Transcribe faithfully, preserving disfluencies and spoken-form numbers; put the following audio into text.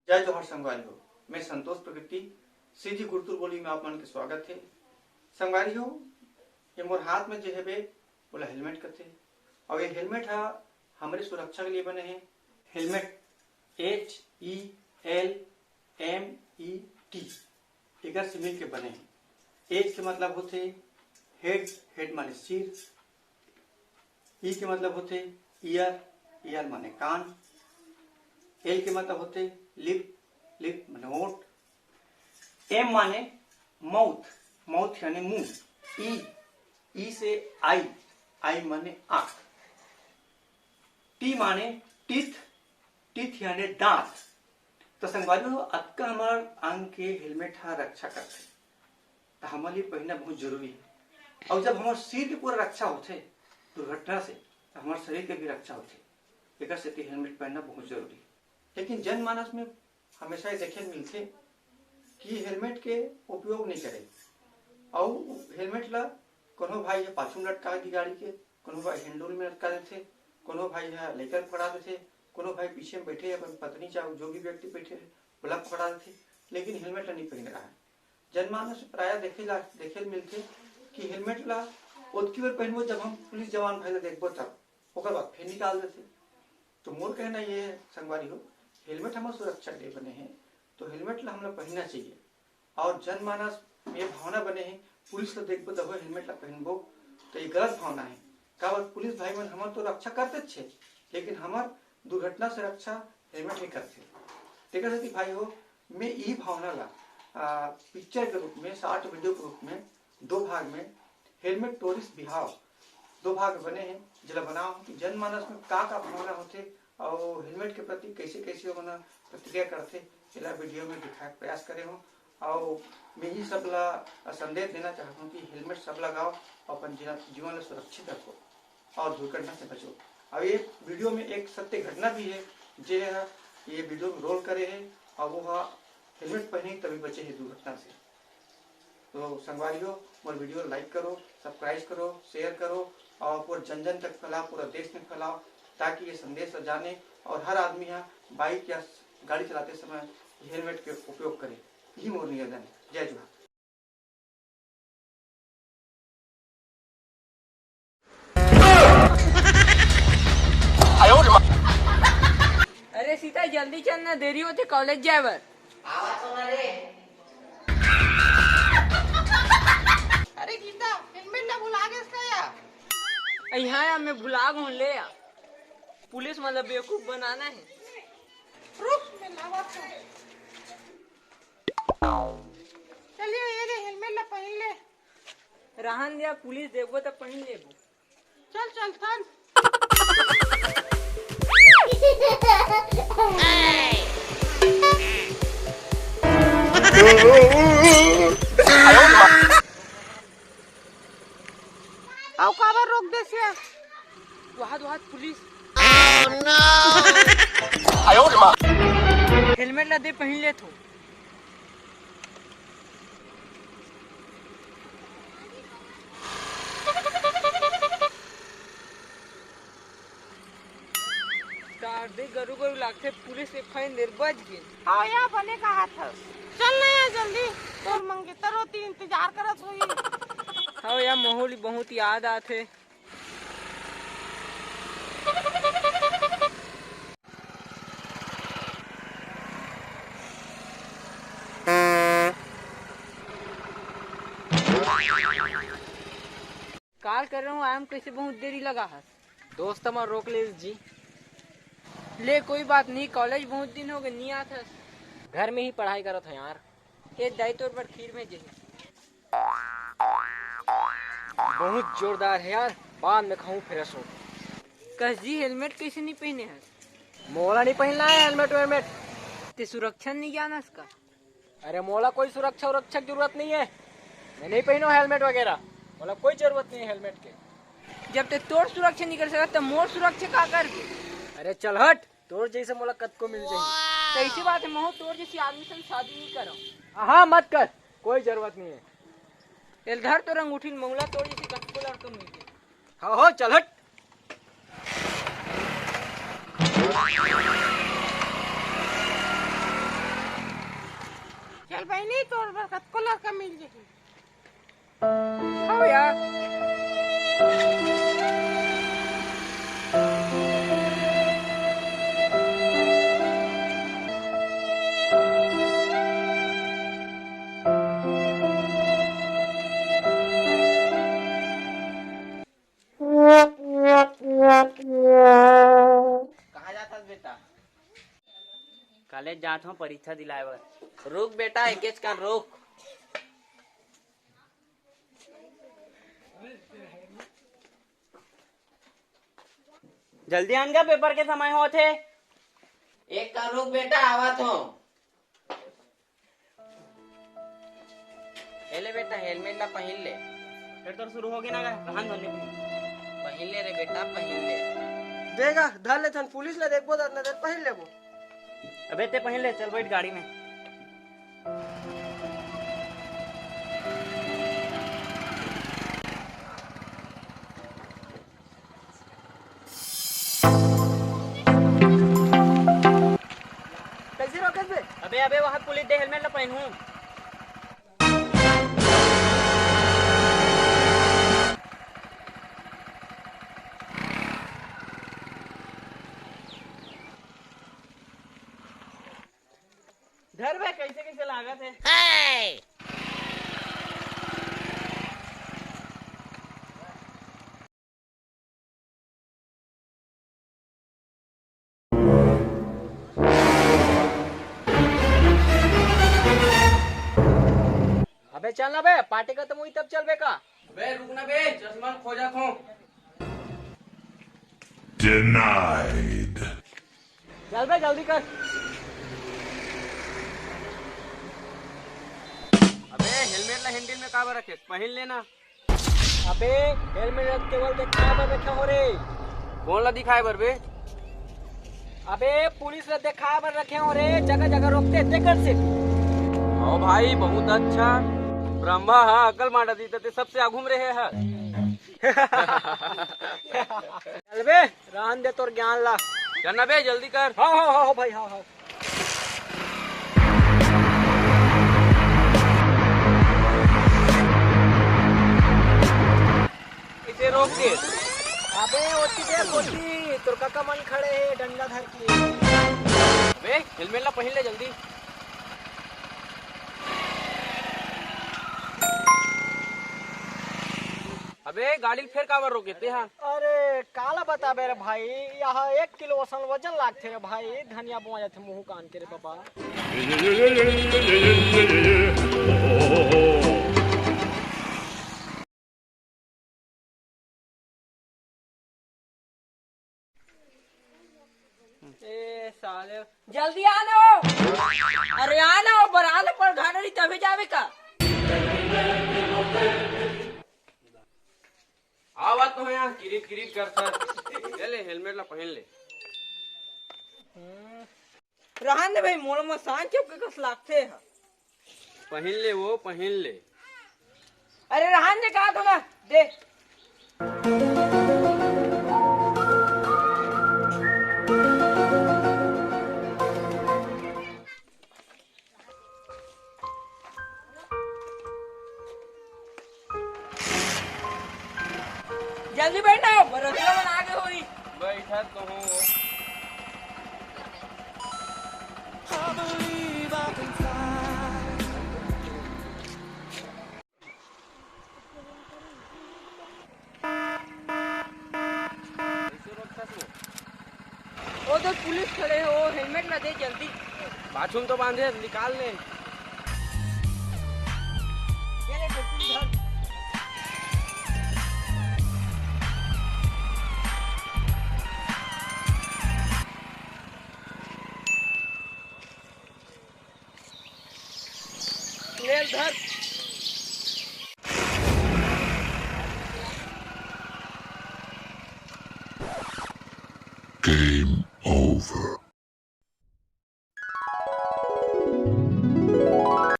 जय जोहार संगवारी हो, मैं संतोष प्रकृति, सीधी गुरतुर बोली में आप मन के स्वागत हे। संगवारी हो, ये मोर हाथ में जे हवे, ओला हेलमेट कथे, और ये हेलमेट हा हमरे सुरक्षा के लिए बने हे। Helmet H E L M E T, एकर से मिल के बने हे। H के मतलब होथे हेड, हेड माने सिर, E के मतलब होथे ईयर, ईयर माने कान, L के मतलब होथे लिप, लिप माने ओठ, M माने माउथ, माउथ यानी मुंह, E, E से आई, आई माने आंख, T माने टीथ, टीथ यानी दांत। तो संगवारी हो, अतका हमर अंग के हेलमेट ह रक्षा करथे, त हमर लिए पहनना बहुत जरूरी है। और जब हमर सिर के पूरा रक्षा होथे दुर्घटना से, त हमर शरीर के भी रक्षा होथे। एकर सेती हेलमेट पहनना बहुत जरूरी है। लेकिन जनमानस में हमेशा ये देखे मिलथे कि हेलमेट के उपयोग नहीं करे, और हेलमेट ला कोनो भाई ह पाछू में लटका दी गाड़ी के, कोनो भाई हैंडल में लटका देथे, कोनो भाई ह लइका ल पकड़ा देथे, कोनो भाई पीछे में बैठे अपन पत्नी चाहे जो भी व्यक्ति बैठे रहे, ओला पकड़ा देथे, लेकिन हेलमेट ला नहीं पहने रहा है। जनमानस में प्रायः देखे ला, देखे ल मिलथे कि हेलमेट ला ओतकी बेर पहनबो, जब हम पुलिस जवान भाई ला देखबो तब, ओकर बाद फिर निकाल देथे। तो मोर कहना ये है संगवारी हो, हेलमेट हमर सुरक्षा के लिए बने हैं, तो हेलमेट ला हमला पहनना चाहिए। और जनमानस में ये भावना बने हे, पुलिस ला देखबो तभो हेलमेट ला पहनबो, तो ये गलत भावना है। काबर पुलिस भाई मन हमर तो रक्षा करते छे, लेकिन हमर दुर्घटना से रक्षा हेलमेट ही करथे। तेकर सेती भाई हो, मैं यही भावना ला आ, पिक्चर के रूप में, शॉर्ट वीडियो के रूप में दो भाग में हेलमेट टोरिस बिहाव दो भाग बने हैं, जेला बनाओ कि जनमानस में का का भावना होथे और हेलमेट के प्रति कैसे कैसे ओमन प्रतिक्रिया करथे, एला वीडियो में दिखाए के प्रयास करे हूँ। और मैं ही सब ला संदेश देना चाहता हूँ कि हेलमेट सब लगाओ और अपन जीवन, जीवन ला सुरक्षित रखो और दुर्घटना से बचो। और ये वीडियो में एक सत्य घटना भी है, जे ह ये वीडियो में रोल करे है और वो हा हेलमेट पहने ही तभी बचे है दुर्घटना से। तो संगवारी हो, मोर वीडियो लाइक करो, सब्सक्राइब करो, शेयर करो और पूरा जन जन तक फैलाओ, पूरा देश में फैलाओ, ताकि ये संदेश ला जाने और हर आदमी हा बाइक या गाड़ी चलाते समय हेलमेट के उपयोग करे। यही मोर निवेदन है। जय जोहार। अरे सीता, जल्दी चल ना, देरी होथे कॉलेज जाए बर। आवत हो ना रे। अरे गीता, हेलमेट ला भुला गेस का या? अइहा या, मैं भुला गहूं, ले आ। पुलिस मन ला बेवकूफ बनाना है। रुक, मैं लावत हूँ। चलिए, ये दे, हेलमेट ला पहन ले। रहन दिया, पुलिस देखबो त पहन लेबो। चल, चल, चल। अउ काबर रोक देस या? वहाद, वहाद पुलिस। हेलमेट ला दे, पहिन लेथो। का दे, गरू गरू लागथे, पुलिस के फाइन देर बच गे। हाँ या, बने कहाथस। चल ना या जल्दी, तोर मंगेतर ओती इंतजार करत होही। हाँ या, महू ल बहुत याद आथे। काल कर रहा हूँ, आए म कैसे बहुत देरी लगा हस। दोस्त मन रोक ले जी। ले, कोई बात नहीं, कॉलेज बहुत दिन हो गए, नहीं आत हस। घर में ही पढ़ाई करत हो यार। ए दाई, तोर बर खीर भेजे हे। बहुत जोरदार है यार, बाद में खाऊं फिर असो। कस जी, हेलमेट कैसे नहीं पहने हस? मोला नहीं पहनना है हेलमेट वेलमेट। ते सुरक्षा नहीं जानस का? अरे मोला कोई सुरक्षा उरक्षा की जरूरत नहीं है, मैं नहीं पहनो हेलमेट वगैरह, मोला कोई जरूरत नहीं है हेलमेट के। जब ते तोर सुरक्षा नहीं कर सकत, तो मोर सुरक्षा का करबे? अरे चल हट, तोर जैसे मोला कतको मिल जाही। तो ऐसी बात है, महू तोर जैसी आदमी से शादी नहीं करो। हाँ, हाँ, मत कर, कोई जरूरत नहीं है। एल धर तोर अंगूठी ल, महू ला तोर जैसी कतको लड़का मिल जाही। हाँ, हो, चल हट। बहिनी, तोर बर कतको लड़का मिल जाही। हव यार। कहाँ जात हस बेटा? कॉलेज जात हूँ परीक्षा दिलाए बर। रुक बेटा, एकेच कन रुक। जल्दी आन गा, पेपर के समय होत हे। एक कन रुक बेटा, आवत हूँ। ए ले बेटा, हेलमेट ला पहिन ले। फेर तोर शुरू होगे ना गा, रहन दो ने पहिन। पहिन ले रे बेटा, पहिन ले। देगा, धर ले थन, पुलिस ला देखबो त अतना देर पहिन लेबो। अबे ते पहिन ले, चल बैठ गाड़ी में। कैसे रोकत बे? अबे, अबे, वहाँ पुलिस दे हेलमेट ला पहनहूँ। धर बे, कैसे कैसे लागत हे। अबे चल ना बे, पार्टी खतम होही तब चलबे का? बे रुक ना बे, चश्मा खोजत हूँ। Denied. चल बे, जल्दी कर। अबे हेलमेट ला हैंडल में काबर रखे, पहिन ले ना। अबे, हेलमेट ला केवल देखाए बर रखे हो रे। कोन ला दिखाए बर बे? अबे, पुलिस ला देखाए बर रखे हो रे, जगह जगह रोकथे, तेकर से। ओ भाई, बहुत अच्छा। ब्रह्मा ह अकल मांडत रहिस त ते सबसे आघू म रहे ह। चल बे, रहन दे तोर ज्ञान ला। चल ना बे, जल्दी कर। हाँ, हाँ, हाँ, हाँ भाई, हाँ, हाँ। इसे रोक दे। अबे, ओती दे, ओती। तोर काका मन खड़े हे, डंडा धर के। अबे, हेलमेट ला पहिन ले जल्दी। अबे, गाड़ी ल फेर काबर रोके ते हा? अरे, काला बताबे रे भाई, यहाँ एक किलो असन वजन लागथे रे भाई, धनिया बोआ जाथे मुहूँ कान के रे बाबा। ए साले, जल्दी आ ना हो। अरे आ ना हो, बराल पर घाना नहीं तभी जावे का। आवत तो यहाँ किरिक किरिक कर सर। ले ले, हेलमेट ला पहन ले। रहन दे भाई, मोला मसान चौक के कस लागथे ह। पहिन ले वो, पहिन ले। अरे रहन दे, कहा तो ना दे। जल्दी बैठो, बरतिया मन आगे होई। बैठा तो हूँ। ओ दे पुलिस खड़े हे, ओ हेलमेट ला दे जल्दी। पाछू म तो बांधे, निकाल ले। ये ले, टोपी धर। ले धर। Game